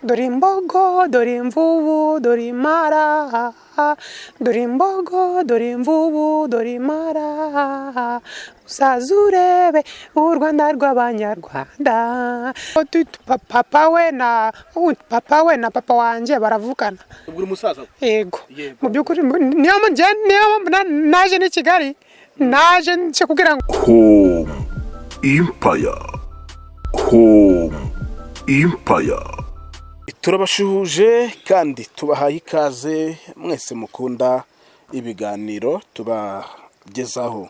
Dore imbogo, dore imvubu, dore impara, dore imbogo, dore imvubu, dore impara, uzaze urebe u Rwanda rw'Abanyarwanda. Papa we na papa wanjye baravugana. Ubwo uri musaza we? Yego. Yego. Mu by'ukuri niyo mpamvu naje n'i Kigali, naje nje kugira ngo Home Empire, Home Empire. Turabashuhuje kandi tubahaye ikaze mwese mukunda ibiganiro tubagezaho.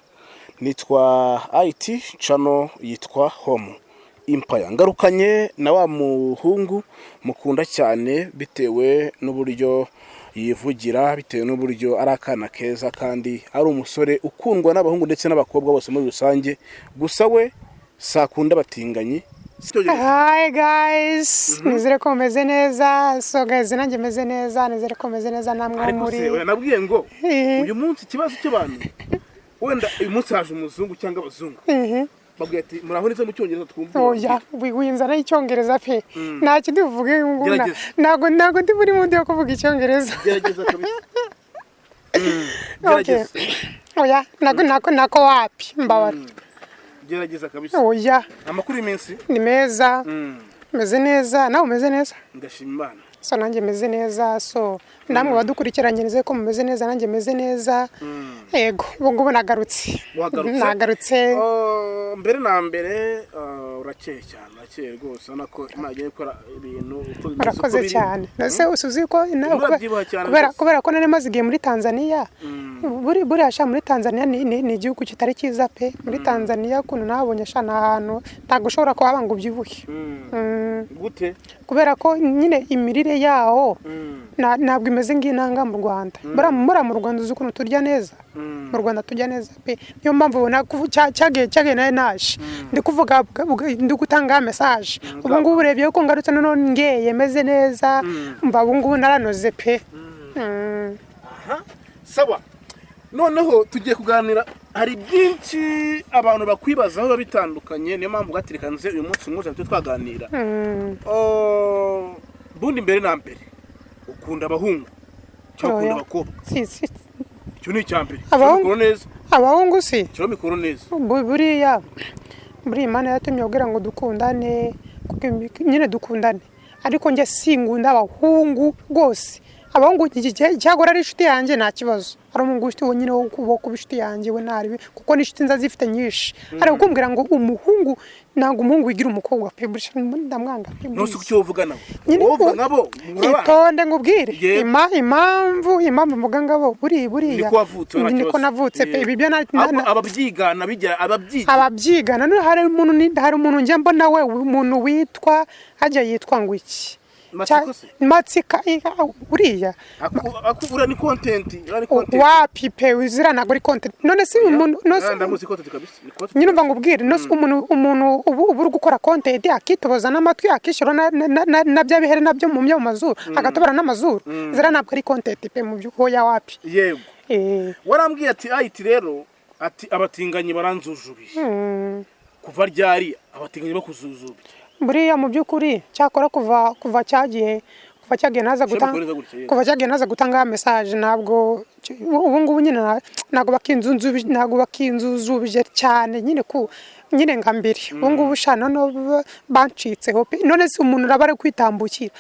Nitwa IT channel, yitwa Home Empire. Ngarukanye na wa muhungu mukunda cyane bitewe n'uburyo yivugira, bitewe n'uburyo ari akana keza kandi ari umusore ukundwa n'abahungu ndetse n'abakobwa bose muri rusange. Gusa we sakunda abatinganyi. Hi guys, nizere ko mumeze neza. So guys, nanjye meze neza, nizere ko mumeze neza namwe aho Ariko muri. Se oya, nabwiye ngo uyu munsi ikibazo cy'abantu, wenda uyu munsi haje umuzungu cyangwa abazungu, babwiye ati "Muraho neza" mu Cyongereza, twumva. Oya, winzana Icyongereza pe, nta kindi buvuge ngo Gerageza. Ntabwo ndi muri mood yo kuvuga Icyongereza. Gerageza kabisa. Okay. Gerageza. Oya, nako wapi, mbabara. Gerageza kabisa. Oya. Amakuru y'iminsi? Ni meza. Meze neza, nawe umeze neza? Ndashima Imana. So nanjye meze neza. So namwe badukurikiranye, nizere ko mumeze neza, nanjye meze neza. Yego, ubu ngubu nagarutse. Wagarutse? Nagarutse. Oh, mbere na mbere urakeye cyane, urakeye rwose, urabona ko Imana igiye gukora ibintu uko bimeze, uko Urakoze biri. cyane. Ese usuzi ko Urabyibuha cyane kubera rwose. kubera ko nari maze igihe muri Tanzania. Buriya sha, muri Tanzania ni igihugu kitari cyiza pe. Muri Tanzania ukuntu nahabonye sha, ni ahantu ntabwo ushobora kuhaba ngo ubyibuhe. Gute? Kubera ko nyine imirire yaho ntabwo imeze nk'inanga mu Rwanda. Buriya mu Rwanda uzi ukuntu turya neza? Mu Rwanda turya neza pe. Niyo mpamvu ubona ko cyagiye nayo naje ndi kuvuga, ndi gutanga message. Ubu ngubu urebye ko ngarutse noneho ngeye meze neza, mba ubu ngubu naranoze pe. Aha, sawa. Noneho tugiye kuganira, hari byinshi abantu bakwibazaho biba bitandukanye, niyo mpamvu gaterekanze uyu munsi umwuza tujye twaganira. Oh, bundi mbere na mbere ukunda abahungu cyangwa ukunda Oya. abakobwa? Si, si. Icyo ni icya mbere. Abahungu- Shyira mikoro neza. Abahungu si. Shyira mikoro neza. Buriya Imana yatumye kugira ngo dukundane, kuko nyine dukundane, ariko njye singunda abahungu rwose. Abahungu cyagora ari inshuti yanjye nta kibazo, ari umuhungu w'inshuti we nyine wo kuba inshuti yanjye we ntaribi, kuko n'inshuti nza zifite nyinshi. Ariko kumbwira ngo umuhungu, ntabwo umuhungu wigira umukobwa pe, buriya ndamwanga pe. Ntusi Buriya. Ku cyo uvuga nawe? Nyine Wowe uvuga nkabo murabana. Itonde ngubwire. Yego. Impamvu mvuga ngabo buriya Niko wavutse, nta niko kibazo. navutse pe. Ibi byo Ahubwo ababyigana bijya ababyiga. Ababyigana none hari umuntu njya mbona we, umuntu witwa hajya yitwa ngo iki? Matsiko se? Matsika uriya. Uriya ni content, uriya ni content. Wapi pe, ziriya ntabwo ari content. None se umuntu none se Ndamuzi, content kabisa, ni content. Nyine umva ngubwire, none se umuntu ubu uri gukora content akitoboza n'amatwi, akishyura na bya bihere nabyo mu mazuru, agatobora n'amazuru, ziriya ntabwo ari content pe, mu by'ukuri ya wapi. Yego. Warambwiye ati ayiti rero, ati "Abatinganyi baranzujubiye." Kuva ryari abatinganyi bakuzuzubiye? Buriya mu by'ukuri cyakora kuva cyagiye naza gutanga Ushobora gutya, yego. Kuva cyagiye naza gutanga message, ntabwo ubu ngubu nyine ntabwo bakinzuzubije cyane nyine ku nyine nka mbere. Ubu ngubu sha noneho bancitseho pe. None se umuntu uraba ari kwitambukira,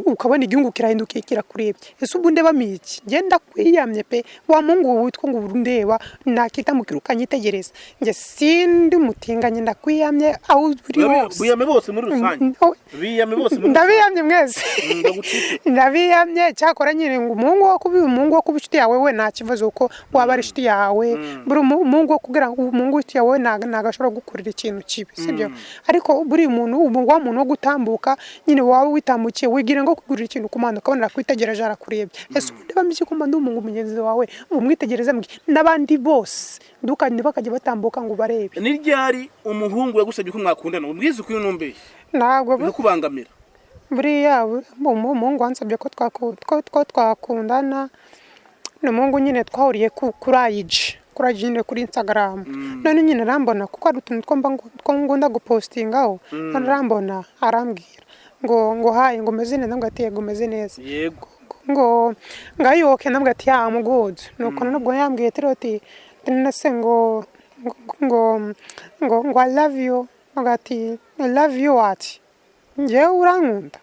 ukabona igihugu kirahindukiye kirakurebye, ese ubu ndebamo iki? Ngenda kwiyamye pe. Wa muhungu witwa ngo ubu ndeba nakitambukira ukanyitegereza, njye sindi umutinganyi, ndakwiyamye aho uri hose. Biyame bose muri rusange. Biyame bose muri rusange. Ndabiyamye mwese. Ndagucike. Ndabiyamye. Cyakora nyine ngo umuhungu wo kuba inshuti yawe we nta kibazo, kuko waba ari inshuti yawe. Buri umuhungu wo kugira ngo umuhungu w'inshuti yawe ntabwo ashobora gukorera ikintu kibi, sibyo? Ariko buri muntu ubu wa muntu wo gutambuka nyine, waba witambukiye wigira ngo kugurira ikintu ku muhanda, ukabona arakwitegereje, arakurebye, ese ubundi bameze ko ndi umuhungu mugenzi wawe umwitegereze n'abandi bose ndukanye bakajya batambuka ngo barebe. Ni ryari umuhungu yagusabye ko mwakundana? Ubwize ukuri, numbeshye. Ntabwo Bikakubangamira. Buriya umuhungu wansabye ko twakundana ni umuhungu nyine twahuriye kuri IG, kuri IG nyine, kuri Instagram. None nyine arambona kuko hari utuntu two ngunda gupostingaho, none arambona arambwira. Ngo hi, ngo meze neza? Ngo ati yego, meze neza. Ngo ngayoke? Nabwo ati yeah, I'm good. Nuko nubwo yambwiye ati ati nase ngo I love you. Ngo ati I love you what? Njyewe urankunda?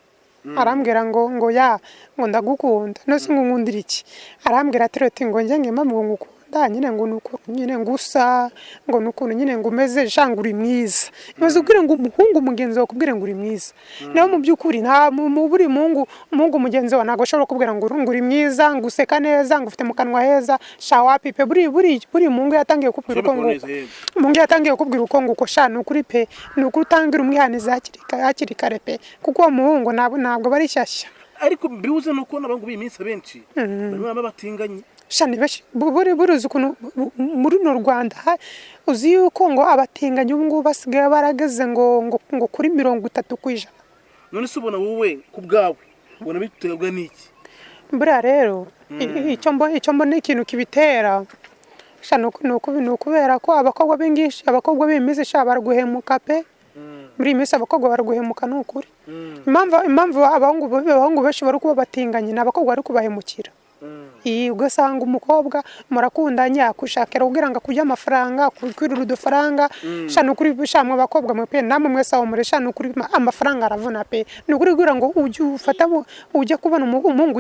Arambwira ngo yeah, ngo ndagukunda. Nose ngo nkundira iki? Arambwira ati ngo njye ngo impamvu ngo ngukunda nyine, ngo ni ukuntu nyine ngusa, ngo ni ukuntu nyine ngo umeze shanga, uri mwiza. Imaze kubwira ngo umuhungu mugenzi wawe kubwira ngo uri mwiza, nawe mu by'ukuri nta mu buri muhungu mugenzi wawe ntabwo ashobora kubwira ngo uri mwiza, ngo useka neza, ngo ufite mu kanwa heza. Sha, wapi pe. Buri muhungu yatangiye kukubwira uko nguko, neza, yego. Umuhungu yatangiye kukubwira uko nguko, sha, ni ukuri pe, ni ukuri utangira umwihaniza hakiri kare pe, kuko uwo muhungu ntabwo bari shyashya. Ariko bihuze no kubona abahungu b'iyi minsi abenshi barimo baba batinganye. Sha, ni benshi. Buri uzi ukuntu muri runo Rwanda uzi yuko ngo abatinganyi ubu ngubu basigaye barageze ngo kuri 30%. None se ubona wowe ku bwawe ubona biterwa n'iki? Buriya rero icyo mbona ikintu kibitera, sha, ni ukubera ko abakobwa b'ingishi, abakobwa b'iyi minsi, sha, baraguhemuka pe. Muri iyi minsi abakobwa baraguhemuka, ni ukuri. Impamvu abahungu benshi bari kuba batinganye ni abakobwa bari kubahemukira. Iyi ugasanga umukobwa murakundanye, akushakira kugira ngo akurye amafaranga, akwirira udufaranga. Sha, ni ukuri sha, mwe abakobwa mwe pe, namwe mwese aho muri, sha, ni ukuri amafaranga aravuna pe. Ni ukuri kugira ngo ujye ufata ujye kubona umuhungu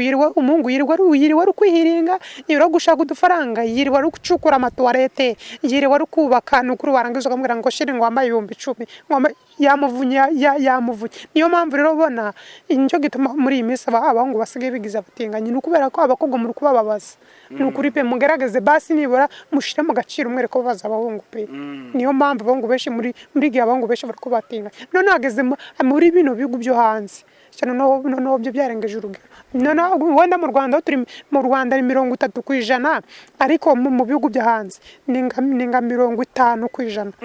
yirirwa ari kwihiringa, yirirwa gushaka udufaranga, yirirwa ari gucukura amatuwarete, yirirwa ari kubaka. Ni ukuri warangiza ukamubwira ngo chéri, ngo wambaye 10,000, ngo yamuvunye, yamuvunye. Niyo mpamvu rero ubona nicyo gituma muri iyi minsi abahungu basigaye bigize abatinganyi, ni ukubera ko abakobwa muri kubababaza. Ni ukuri pe, mugerageze basi nibura mushire mu gaciro, mwereke ko babaza abahungu pe. Niyo mpamvu abahungu benshi muri gihe abahungu benshi bari kubatinga. None hageze muri bino bihugu byo hanze cyane, noneho byo byarengeje urugero. Noneho wenda mu Rwanda aho turi, mu Rwanda ni 30%, ariko mu bihugu byo hanze ni nka 50%.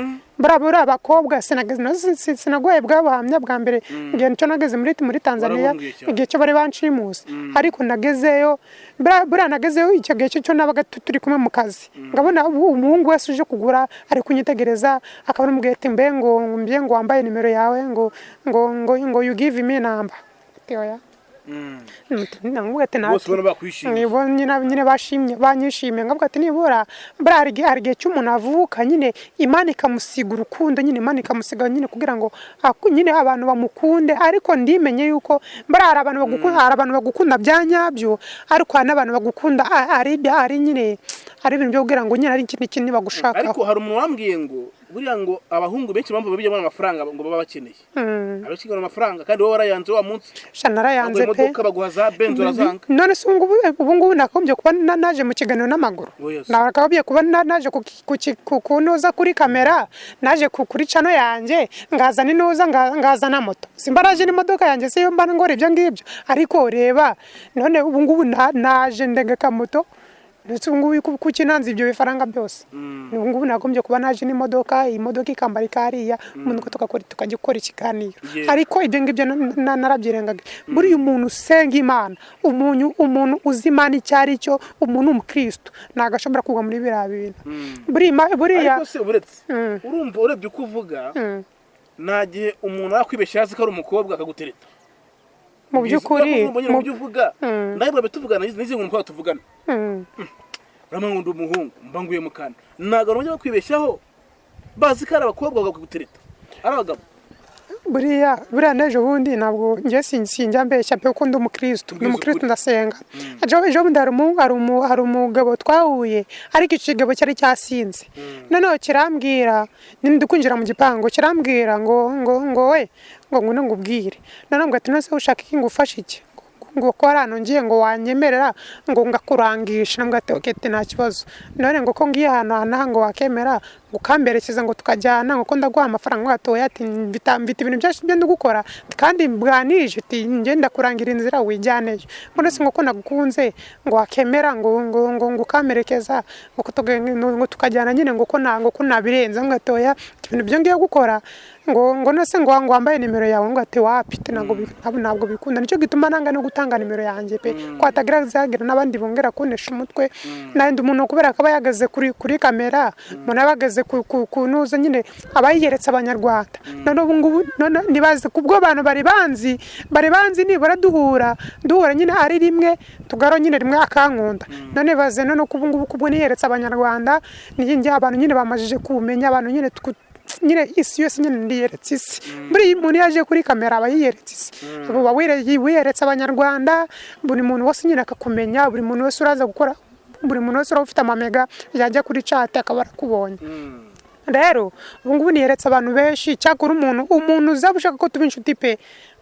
Buriya abakobwa sinaguhaye bwa buhamya bwa mbere igihe nicyo nageze muri Tanzania. Warabumbwiye cyane. Igihe cyo bari banshimuse, ariko nagezeyo, buriya nagezeyo icyo gihe cyo nabaga turi kumwe mu kazi, ngabona ubu umuhungu wese uje kugura ari kunyitegereza, akaba aramubwira ati mbe ngo wambaye nimero yawe, ngo you give me number. Ati oya. Namubwira ati Bose ubona bakwishimiye. Bo nyine bashimye, banyishimiye. Ngavuga ati nibura buriya hari igihe cy'umuntu avuka nyine Imana ikamusiga urukundo, nyine Imana ikamusiga nyine kugira ngo nyine abantu bamukunde. Ariko ndimenye yuko buriya hari abantu bagukunda, hari abantu bagukunda bya nyabyo, ariko hari n'abantu bagukunda ari nyine ari ibintu byo kugira ngo nyine ari ikindi kintu bagushakaho. Ariko hari umuntu wambwiye ngo buriya ngo abahungu benshi impamvu babijyamo amafaranga ngo baba bakeneye, abenshi ngo amafaranga, kandi wowe warayanze wa munsi. Sha, narayanze baguha pe. Imodoka, baguha za Benz, urazanga. None se ubu ngubu nakagombye kuba naje mu kiganiro n'amaguru? Oh, yes. Nakagombye kuba naje kunoza kuri kamera, naje kuri channel yanjye, ngazana inoza, ngazana moto, simba naje n'imodoka yanjye, si yo mba ngora ibyo ngibyo. Ariko reba none ubu ngubu naje ndegeka moto, ndetse ubu ngubu kuki nanze ibyo bifaranga byose? Ubu ngubu nagombye kuba naje n'imodoka, iyi modoka ikambarika hariya, ubundi tugakora, tukajya gukora ikiganiro. Ariko ibyo ngibyo narabyirengaga. Buriya umuntu usenga Imana, umuntu uzi Imana icyo ari cyo, umuntu w'umukristo, ntabwo ashobora kugwa muri biriya bintu. Buriya Ariko se uretse urumva, urebye uko uvuga, nta gihe umuntu yakwibeshya azi ko ari umukobwa akagutereta? Mu by'ukuri Mu byo uvuga, nawe bwabe tuvugana, nizi ngo umukobwa tuvugana, urabona ngo ndi umuhungu, mba nguye mu kantu, ntabwo abantu bajya bakwibeshyaho bazi ko ari abakobwa bakagutereta ari abagabo. Buriya n'ejo bundi ntabwo njye sinjya mbeshya pe, kuko ndi umukristo, ndi Ubwiza umukristo, ukuri. Ndasenga. Ejo bundi hari umugabo twahuye, ariko icyo kigabo cyari cyasinze. Noneho kirambwira, ndi kwinjira mu gipangu, kirambwira ngo we, ngo ngwino ngubwire. Noneho ngo ati none se ushaka iki, ngo ufashe iki? Ngo ko hari ahantu ngiye, ngo wanyemerera ngo ngakurangisha? Nambwira ati okay, ati nta kibazo. None ngo ko ngiye ahantu aha n'aha, ngo wakemera ngo ukamberekeza, ngo tukajyana, ngo ko ndaguha amafaranga? Ngo atoya, ati mfite ibintu byinshi byo gukora kandi bwanije, ati njye ndakurangira inzira wijyaneyo. Ngo none se ngo ko nagukunze, ngo wakemera ngo ukamperekeza, ngo tukajyana nyine, ngo ko nabirenze? Ngo atoya, ibintu byo ngiye gukora. Ngo none se ngo wambaye nimero yawe? Ngo ati wapi, ati ntabwo bikunda. Nicyo gituma nanga no gutanga nimero yanjye pe, ko hatagira zagira n'abandi bongera kunesha umutwe. Nandi umuntu kubera ko aba yageze kuri kamera, umuntu aba yageze. amaze kunuza nyine aba yiyeretse Abanyarwanda. None ubu ngubu none nibaze kubwo abantu bari banzi nibura duhura nyine ari rimwe tugaro nyine rimwe akankunda. None baze none ko ubu ngubu kubwo niyeretse Abanyarwanda, ni abantu nyine bamajije kumenya, abantu nyine nyine isi yose nyine ndiyeretse isi. Buri muntu yaje kuri kamera aba yiyeretse isi, uba wiyeretse Abanyarwanda, buri muntu wese nyine akakumenya, buri muntu wese uraza gukora, buri muntu wese uraba ufite amamega yajya kuri chat akaba arakubonye. Rero ubu ngubu niyeretse abantu benshi. Cyakora umuntu uzaba ushaka ko tuba inshuti pe,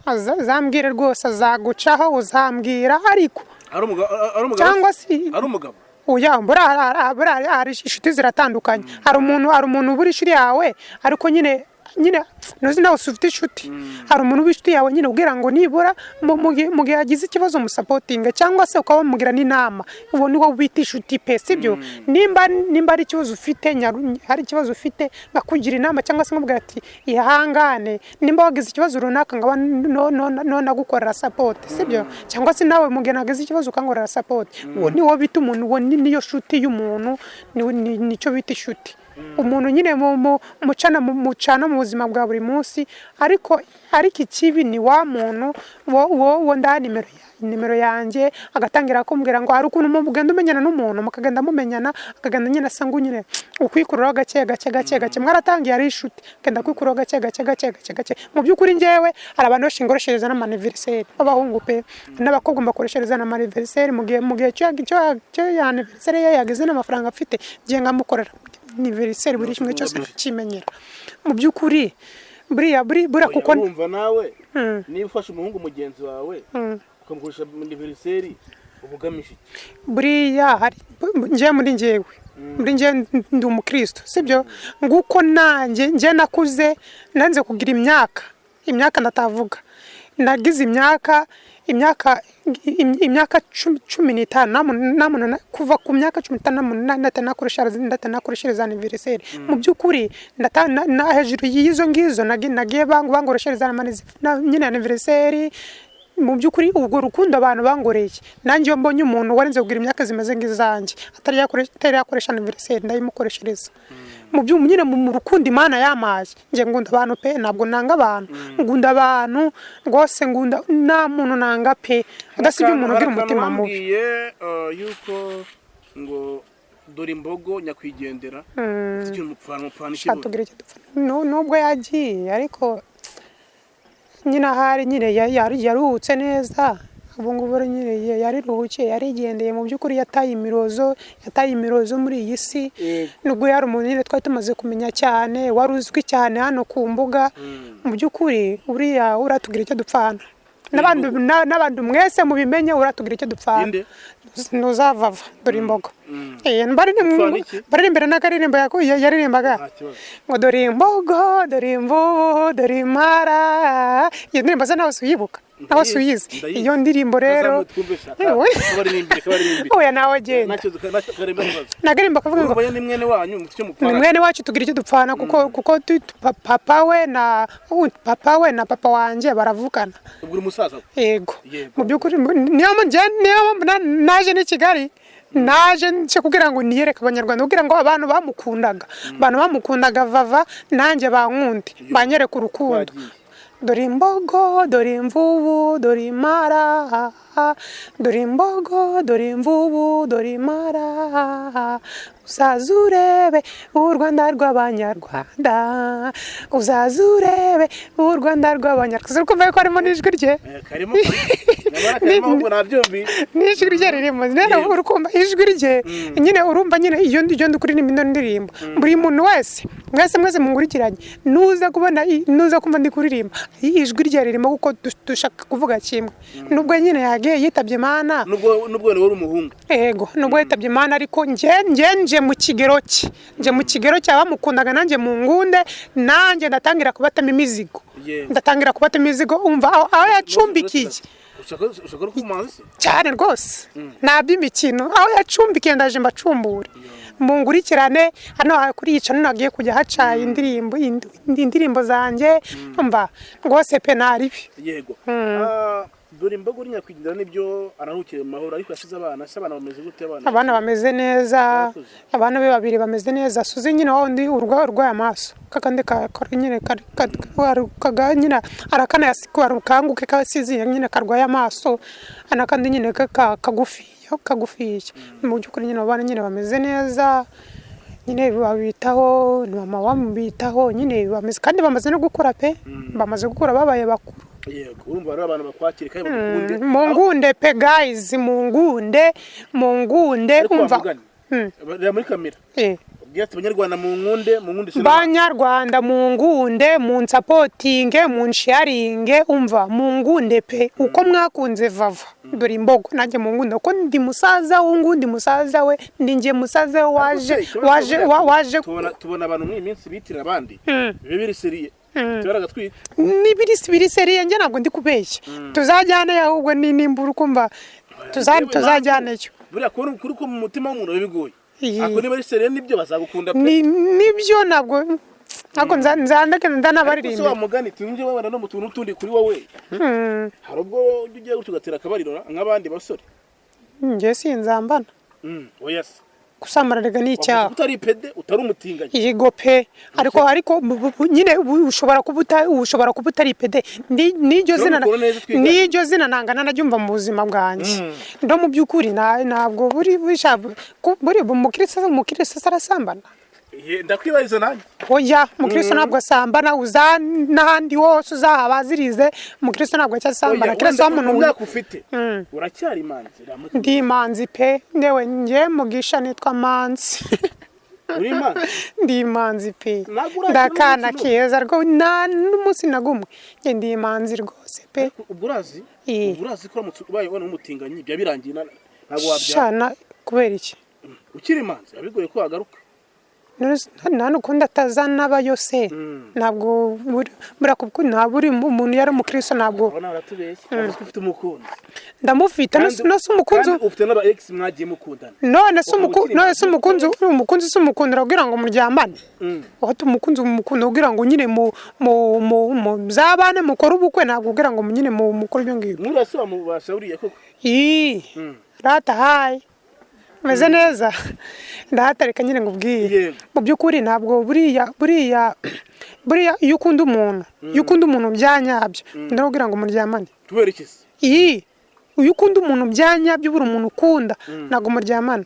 azambwire rwose, azagucaho uzambwira, ariko Ari umugabo, ari umugabo? Cyangwa se Ari umugabo? Oya, buriya hari inshuti ziratandukanye. Hari umuntu ubura inshuti yawe, ariko nyine ntuzi nawe si ufite inshuti. Hari umuntu uba inshuti yawe nyine ubwira ngo nibura mu gihe yagize ikibazo musupportinga, cyangwa se ukaba wamugira n'inama. Uwo ni wo bita inshuti pe, sibyo? Nimba hari ikibazo ufite, hari ikibazo ufite nkakugira inama, cyangwa se nkubwira ati ihangane, nimba wagize ikibazo runaka nkaba no nagukorera support, sibyo? Cyangwa se nawe mu gihe nagize ikibazo ukankorera support. Uwo ni wo bita umuntu, uwo niyo nshuti y'umuntu, nicyo bita inshuti. Umuntu nyine mucana mu buzima bwa buri munsi. Ariko ikibi ni wa muntu wo ndaha nimero yanjye, agatangira kumbwira ngo hari ukuntu mugenda umenyana n'umuntu, mukagenda mumenyana, akagenda nyine asa ngo nyine ukwikururaho gake gake gake gake. Mwaratangiye ari inshuti, akagenda kwikururaho gake gake gake gake gake. Mu by'ukuri njyewe hari abantu benshi ngoreshereza n'ama anniversaire b'abahungu pe, n'abakobwa mbakoreshereza n'ama anniversaire. Mu gihe cyo ya anniversaire ye yagize n'amafaranga afite, ngiye nkamukorera anniversaire, buri kimwe cyose nkakimenyera. Mu by'ukuri buriya buriya kuko Urumva nawe, niba ufashe umuhungu mugenzi wawe ukamukoresha anniversaire, uba ugamije iki? Buriya hari njye muri njyewe ndi umukristo, sibyo? Nguko nanjye njye nakuze nanze kugira imyaka ndatavuga. Nagize imyaka 15 kuva ku myaka 15 ndatanakoreshereza anniversaire. Mu by'ukuri na hejuru y'izo ngizo nagiye bangoreshereza nyine anniversaire. Mu by'ukuri ubwo rukundo abantu bangoreye, nanjye iyo mbonye umuntu warenze kugira imyaka zimeze nk'izanjye atari yakoresha anniversaire, ndayimukoreshereza. Mu byo nyine mu rukundo Imana yamaye, njye ngunda abantu pe, ntabwo nanga abantu, ngunda abantu rwose, ngunda, nta muntu nanga pe, udasibye umuntu ugira umutima mubi. Wambwiye yuko ngo dore imbogo nyakwigendera ufite ikintu mupfana Sha, ikibuno. Tugira icyo dupfa. Nubwo yagiye, ariko nyine ahari nyine yaruhutse neza. Ubu ngubu rero nyine yariruhukiye, yarigendeye. Mu by'ukuri yataye imirozo muri iyi si. Nubwo yari umuntu nyine twari tumaze kumenya cyane, wari uzwi cyane hano ku mbuga. Mu by'ukuri uriya uratugira icyo dupfana n'abandi mwese mubimenye, uratugira icyo dupfana. Inde? Ntuzavava dore imbogo. Dupfana iki? Baririmbira n'akaririmbo yaririmbaga Nta kibazo. ngo dore imbogo, dore imvubu, dore impara. Iyo ndirimbo se nawe uyibuka, nawe si uyizi? Ndayizi. Iyo ndirimbo rero Kazamuye twumve sha. Kabaririmbire, kabaririmbire. Oya, nawe genda. Ntacyo karimba n'ikibazo. Nagaririmbo kavuga ngo Urumva ni mwene wanyu, mufite icyo ni mupfana. mwene wacu, tugira icyo dupfana kuko papa we na papa wanjye baravugana. Ubwo uri musaza we? Yego. Yego. Mu by'ukuri niyo mpamvu naje n'i Kigali, naje nje kugira ngo niyereke Abanyarwanda, kugira ngo abantu bamukundaga vava nanjye bankunde, banyereke urukundo. Twagiye. Dore imbogo, dore imvubu, dore impara, dore imbogo, dore imvubu, dore impara, uzaze urebe u Rwanda rw'Abanyarwanda, uzaze urebe u Rwanda rw'Abanyarwanda. Uri kumva ko harimo n'ijwi rye? Karimo, nyamara karimo, ahubwo nabyumvise. N'ijwi rye ririmo rero. Uri kumva ijwi rye nyine, urumva nyine iyo ndi kuririmba ino ndirimbo, buri muntu wese, mwese mwese mungurikiranye, nuza kubona nuza kumva ndi kuririmba, ijwi rye ririmo, kuko dushaka kuvuga kimwe, nubwo nyine yagiye yitabye Imana. Nubwo wari umuhungu. Ego, nubwo yitabye Imana, ariko nje nje mu kigero cye, nje mu kigero cy'abamukundaga, nanjye mu ngunde, nanjye ndatangira kubatamo imizigo. Ndatangira kubatamo imizigo. Umva aho yacumbikiye. Ushaka no kuba umuhanzi se? Cyane rwose, nta by'imikino. Aho yacumbikiye ndaje mbacumbure, mungurikirane hano kuri iyi channel nagiye kujya haca indirimbo zanjye. Umva rwose pe, naribi. Yego. Dore imbogo uri nyakwigendera, nibyo, araruhukire mu mahoro, ariko yasize abana. Se abana bameze gute, abana? Abana bameze neza. Barakuze. Abana be babiri bameze neza. Suzi nyine wa wundi urwaye amaso, kakandi nyine nyine arakana rukanguke kasiziye nyine karwaye amaso, anakandi nyine kagufiya kagufiya. Mu by'ukuri nyine abo bana nyine bameze neza nyine, babitaho, ni mama wamubitaho nyine, bameze kandi bamaze no gukura pe, bamaze gukura, babaye bakuru. Yego, urumva rero abantu bakwakire kandi bagukunde. Mungunde pe guys, mungunde, mungunde. Ariko Umva. wamugani, reba muri kamera, ubwira ati: "Abanyarwanda munkunde, munkunde sinema." Banyarwanda, mungunde, munsupportinge, munsharinge, umva, mungunde pe. Uko mwakunze Vava dore imbogo, nanjye mungunde, kuko ndi musaza w'ungundi, musaza we, ndi njye musaza we waje. Ariko se, ikibazo Waje waje. Tubona abantu muri iyi minsi bitirira abandi, bibe biri sérieux, tubara agatwika. Nibiri biri sérieux, njye ntabwo ndi kubeshya. Tuzajyaneyo ahubwo, ni nimba uri kumva tuzajyaneyo. Buriya kubona ukuri ko mu mutima w'umuntu biba bigoye. Iyi. Ariko niba ari sérieux, nibyo, bazagukunda pe. Nibyo, ntabwo nzandeke Ariko se ndanabaririmbira. wa mugani, tunje wabana no mu tuntu tundi kuri wowe, hari ubwo ujya ugiye gutyo ugatera akabariro nk'abandi basore? Njye sinzambana. Oya se. Gusambana rega ni Wavuze icyaha. ko utari pede, utari umutinganyi. Yego pe, ariko nyine ushobora kuba utari pede. N'iryo Rero zina mukora neza, twigane. N'iryo zina nangana naryumva mu buzima bwanjye. Ndo mu by'ukuri ntabwo buri buri umukristo arasambana? Ye, ndakwibariza nanjye. Oya, umukristo ntabwo asambana. Uza n'ahandi hose uzahabazirize, umukristo ntabwo acyasambana. Oya, Keretse wenda wa muntu. umwaka ufite, uracyari imanzi? Ndi imanzi pe, ndewe njye Mugisha nitwa Manzi. Uri imanzi? Ndi imanzi pe. Ntabwo urakina Ndakana umukino. keza rwo nta n'umunsi na gumwe, njye ndi imanzi rwose pe. Ubwo urazi Eh. ubwo urazi ko uramutse ubaye ubona umutinganyi byaba birangiye, ntabwo wabyara. Shana, kubera iki? Ukiri imanzi biba bigoye ko wagaruka. None se, nta n'ukundi atazanabayo se? Ntabwo buriya ntabwo uri umuntu yari umukristo, ntabwo. Urabona baratubeshya, bavuze ko ufite umukunzi. Ndamufite. None se umukunzi Kandi ufite n'aba ex mwagiye mukundana. None se Ukaba ukiri none se imanzi. umukunzi se umukundira kugira ngo muryamane? Wahita umukunzi umukunda kugira ngo nyine mu muzabane, mukore ubukwe, ntabwo kugira ngo nyine mukore ibyo ngibyo. Mwuriya se wamubasha uriya koko? Ii, rata hayi, meze neza, ndahatarika nyine ngo ubwiye. Mu by'ukuri ntabwo buriya iyo ukunda umuntu bya nyabyo, ndakubwira ngo muryamane. Kubera iki se? Iyi, iyo ukunda umuntu bya nyabyo, ubura umuntu ukunda, ntabwo muryamana.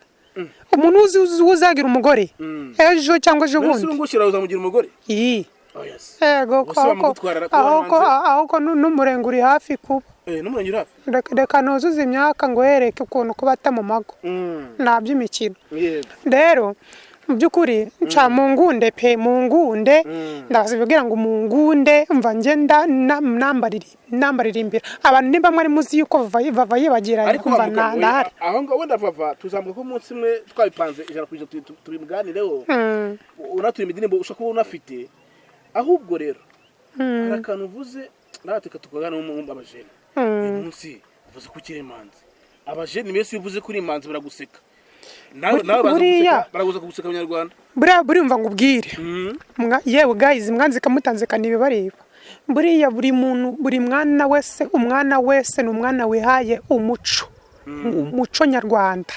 Umuntu uzi uzagira umugore ejo cyangwa ejo Mbese bundi. ubu ngubu ushyira uzamugira umugore? Iyi. Oya se. Ego. Ubwo se wamugutwara kuba Aho ko hanze? Aho ko n'umurenge uri hafi kuba. Eh, n'umurenge uri hafi. Reka nuzuze imyaka ngo wereke ukuntu kuba ata mu mago nta by'imikino. Rero mu by'ukuri nca mu ngunde pe, mu ngunde, ndababwira ngo mu ngunde. Mva ngenda nambaririmbira abantu, nimba mwari muzi yuko Vava yibagiranye. Ariko Umva, wavuga ngo ndahari. Aho ngaho wenda Vava tuzamuka ko umunsi umwe twabipanze 100% tubimuganireho, unatuye indirimbo ushobora kuba unafite. Ahubwo rero hari akantu uvuze natwe tukaganira mu abajene. Uyu munsi uvuze ko ukiri imanzi, abajene mbese iyo uvuze ko uri imanzi baraguseka. Nawe baza guseka, baraguza kuguseka abanyarwanda. Buriya burumva ngo ubwire. Yewe guys, mwanzika mutanzika ntibibareba. Buriya buri muntu, buri mwana wese, umwana wese ni umwana wihaye umuco, umuco nyarwanda.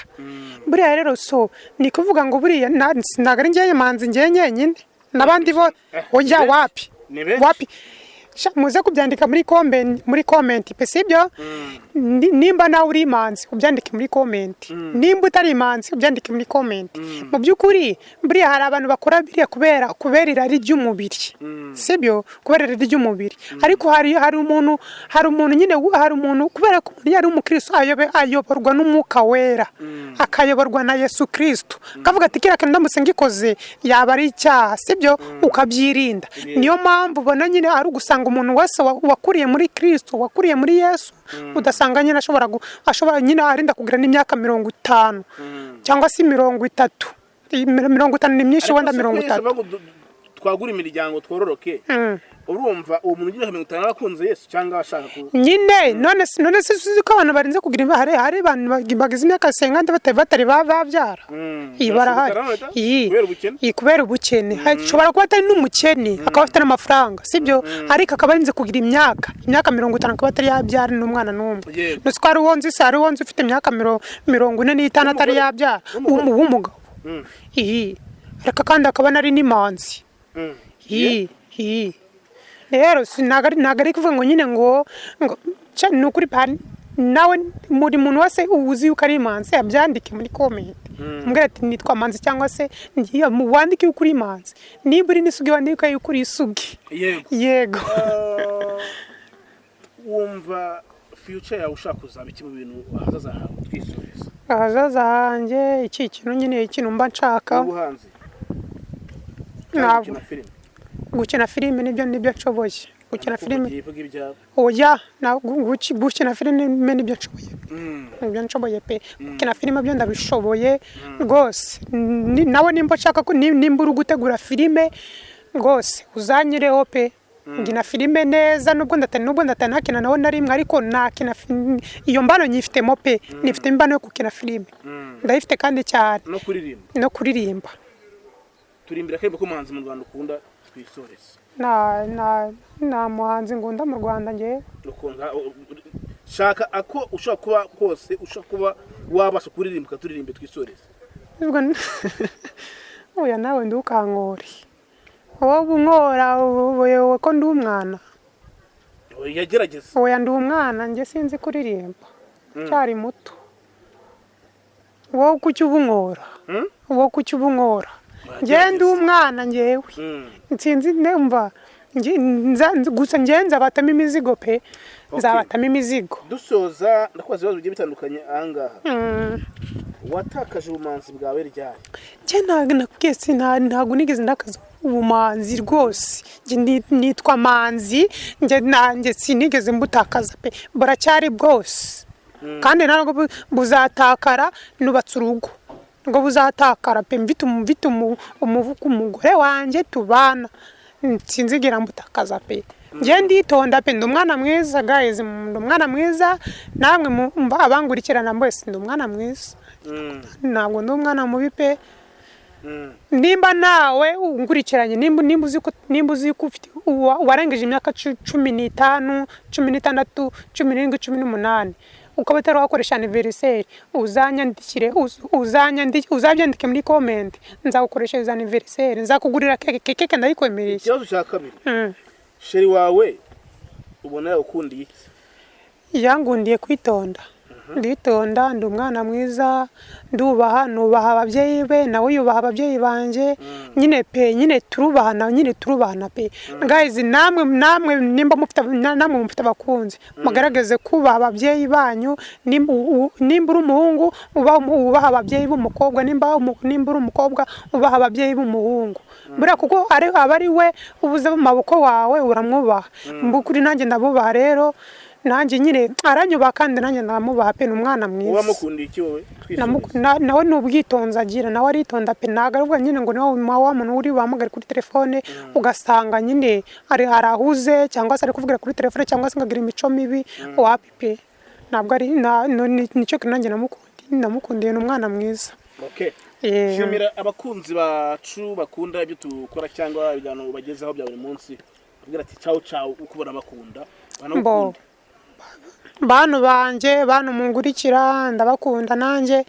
Buriya rero so ni kuvuga ngo buriya ntabwo ari njyewe manzi njyewe nyenyine, n'abandi bo oya. Ni benshi. Wapi. Ni benshi. Wapi. Sha, muze kubyandika muri comment pe, sibyo? Nimba nawe uri imanzi ubyandike muri comment, nimba utari imanzi ubyandike muri comment. Mu by'ukuri buriya hari abantu bakora biriya kubera irari ry'umubiri, sibyo? Kubera irari ry'umubiri. Ariko hari umuntu nyine, hari umuntu, kubera ko umuntu yari umukristo ayoborwa n'umwuka wera, akayoborwa na Yesu Kristo, akavuga ati: "Kiriya kintu ndamutse ngikoze yaba ari icyaha," sibyo? Ukabyirinda. Niyo mpamvu ubona nyine ari ugusanga umuntu wese wakuriye muri Kristo, wakuriye muri Yesu, udasanga nyine ashobora nyine arinda kugira n'imyaka 50 cyangwa se 30, 50 ni myinshi, wenda 30. Twagura imiryango, twororoke. Urumva uwo muntu ugira 50 abakunze Yesu cyangwa ashaka ku Nyine none se uzi ko abantu barinze kugira hari abantu bagize imyaka 50 batari babyara? Iyi barahari. Birashoboka. Iyi Kubera ubukene? Iyi kubera ubukene. Hashobora kuba atari n'umukene, akaba afite n'amafaranga, sibyo? Ariko akaba arinze kugira imyaka 50 akaba atari yabyara n'umwana n'umwe. Ntuzi ko hari uwo nzi se, hari uwo nzi ufite imyaka 45 atari W'umugore? yabyara. W'umugore? W'umugabo. Iyi ariko kandi akaba nari n'imanzi. Iyi rero ntabwo ari kuvuga ngo nyine ngo ni ukuri nawe buri muntu wese uzi yuko ari imanzi abyandike muri comment, umbwira ati nitwa Manzi, cyangwa se ngiye wandike yuko uri imanzi, niba uri n'isugi wandike yuko uri isugi. Yego. Yego. Wumva future yawe ushaka kuzaba iki mu bintu ahazaza hawe, twisubiza? Ahazaza hanjye, iki kintu nyine, ikintu mba nshaka Ubuhanzi cyangwa Ntabwo. gukina filime? Gukina filime nibyo nshoboye, gukina filime. Ugiye ibyawe. Oya, gukina filime nibyo nshoboye, nibyo nshoboye pe. Gukina filime byo ndabishoboye rwose. Nawe nimba ushaka ko nimba uri gutegura filime rwose uzanyireho pe, nkina filime neza, nubwo ndatanakina nawe na rimwe, ariko nakina iyo mbano nyifitemo pe, nifite imbano yo gukina filime, ndayifite kandi cyane. No kuririmba? No kuririmba. Turimbira akaririmbo k'umuhanzi mu Rwanda ukunda, twisoreze. Nta muhanzi ngunda mu Rwanda ngewe. Ukunda, shaka ako ushobora kuba kose ushobora kuba wabasha kuririmba, ukaturirimbe twisoreze. Ubwo oya, nawe ndukankore, wowe unkora wowe ko ndi umwana. Yagerageza. Oya, ndi umwana njye, sinzi kuririmba, cyari muto. Wowe kuki uba unkora? Wowe kuki uba unkora? Njye ndi umwana njyewe. Nsinzi ndumva gusa njye nzabatamo imizigo pe, nzabatamo imizigo. Dusoza, ndakubaza ibibazo bigiye bitandukanye ahangaha. Watakaje ubumanzi bwawe ryari? Njye ntabwo nakubwiye, ntabwo nigeze ndakaza ubumanzi rwose. Njye nitwa Manzi, njye nanjye sinigeze mbutakaza pe, buracyari bwose kandi ntabwo buzatakara. Nubatse urugo nubwo buzatakara pe, mfite umugore wanjye tubana, sinzigera mbutakaza pe. Njye nditonda pe, ndi umwana mwiza guys, ndi umwana mwiza. Namwe abangurikirana mwese, ndi umwana mwiza, ntabwo ndi umwana mubi pe. Nimba nawe unkurikiranye, nimba uzi ko ufite warengeje imyaka 15, 16, 17, 18, ukaba utari wakoresha anniversaire, uzanyandikire, uzabyandike muri comment, nzagukoreshereza anniversaire, nzakugurira keke, keke ndayikwemereye. Ikibazo cya kabiri: chéri wawe ubona yagukundiye iki? Yangundiye kwitonda, nditonda, ndi umwana mwiza, ndubaha, nubaha ababyeyi be, nawe yubaha ababyeyi banjye nyine pe, nyine turubahana, nyine turubahana pe. Guys, namwe nimba mufite namwe mufite abakunzi, mugaragaze kubaha ababyeyi banyu. Nimba uri umuhungu ubaha ababyeyi b'umukobwa, nimba uri umukobwa ubaha ababyeyi b'umuhungu, buriya kuko ari aba ari we ubuze mu maboko wawe, uramwubaha. Mbukuri nanjye ndabubaha rero, nanjye nyine aranyubaha kandi nanjye ndamubaha pe, ni umwana mwiza. Uba mukundiye iki wowe? Nawe ni ubwitonzi agira, nawe aritonda pe. Ntabwo ari nyine ngo niwe wa muntu uri buhamagare kuri telefone ugasanga nyine ari arahuze, cyangwa se ari kuvugira kuri telefone, cyangwa se ngo agira imico mibi, wapi pe. Ntabwo ari nicyo kintu nanjye namukundiye, ni umwana mwiza. Okay. Shimira abakunzi bacu bakunda ibyo dukora cyangwa ibiganiro bagezaho bya buri munsi, ubwira ati ciao ciao, uko ubona bakunda banagukunda. Bantu banjye, bantu mungurikira, ndabakunda nanjye.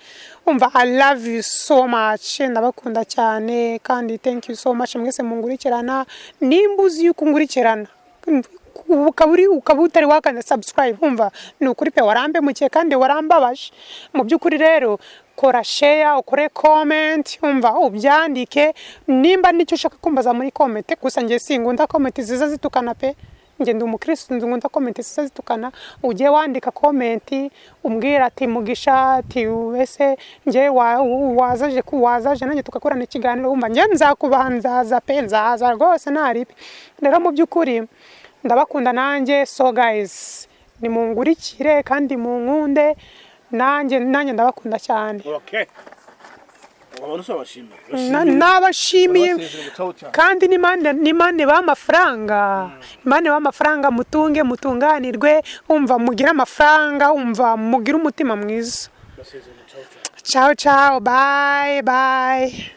Umva, I love you so much, ndabakunda cyane kandi thank you so much mwese mungurikirana. Nimba uzi yuko ungurikirana ukaba utari wakanda subscribe, umva ni ukuri pe, warambemukiye kandi warambabaje mu by'ukuri. Rero kora share, ukore comment, umva ubyandike nimba nicyo ushaka kumbaza muri comment. Gusa njye singunda comment ziza zitukana pe, njye ndi umukristo, nkunda comment ziza zitukana. Ujye wandika comment umbwira ati Mugisha, ati ese njye wazaje nanjye tugakorana ikiganiro. Wumva njye nzakubaha, nzaza pe, nzaza rwose ntaripe. Rero mu by'ukuri ndabakunda nanjye. So guys, nimungurikire kandi munkunde, nanjye ndabakunda cyane. Okay. Abantu se babashimiye? Nabashimiye. Babasezere ngo ciao ciao. Kandi n'Imana ibahe amafaranga, Imana ibahe amafaranga, mutunge, mutunganirwe, umva mugire amafaranga, umva mugire umutima mwiza. Basezere ngo ciao ciao. Ciao ciao, bye bye.